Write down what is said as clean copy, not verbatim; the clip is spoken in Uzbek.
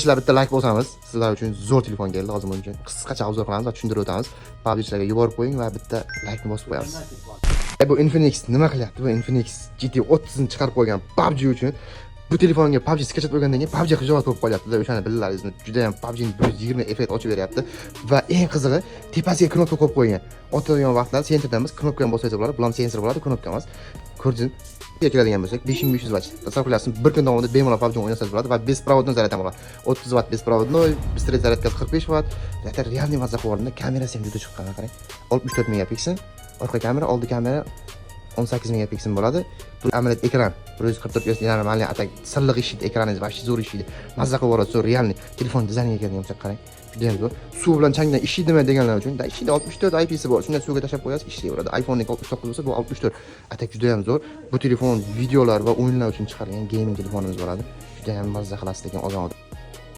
Sizlar bitta like bosamiz. Sizlar uchun zo'r telefon keldi. Hozir buning uchun qisqacha obzor qilamiz va tushuntirib o'tamiz. PUBGchilarga yuborib qo'ying va bitta like ni bosib qo'yamiz. Bu Infinix nima qilyapti? Bu Infinix GT 30 ni chiqarib qo'ygan PUBG uchun. Bu telefonga PUBG скачать bo'lgandan keyin PUBG xijolat bo'lib qolyapti-da, o'shani bilalaringizmi? Juda ham PUBGni 120 effekt ochib beryapti va eng qizig'i, tepasiga knopka qo'yib qo'ygan. Otadigan vaqtlar центр dan emas, knopkani bossangiz bo'ladi. Bu ham sensor bo'ladi, knopka emas. Ko'rdingiz? Keladigan bo'lsak, 5500 watt. Tasavvur qilyapsiz, bir kun davomida bemalol PUBG o'ynasangiz bo'ladi va беспроводной zaryad ham bo'ladi. 30 watt беспроводной, быстрый зарядка 45 watt. Это реальный mazza qilib yubordi. Kamerasi ham juda chiqqan, qarang. 64 megapiksel. Orqa kamera, oldi kamera 18 megapiksel bo'ladi. Bu AMOLED ekran 144 Hz, нормальный, а так silliq ishlaydi ekraningiz, вообще zo'r ishlaydi. Mazza qilib yuboradi, zo'r, реальный. Telefon dizayniga keladigan bo'lsak, qarang. Juda ham zo'r. Suv bilan changdan ishlaydimi deganlar uchun, da ishlaydi, 64 IPsi bor. Shunday suvga tashlab qo'yasiz, ishlayveradi. iPhone'niki 69 bo'lsa, bu 64. А так juda ham zo'r. Bu telefon videolar va o'yinlar uchun chiqarilgan gaming telefonimiz bo'ladi. Juda ham mazza qilasiz lekin olgan odam.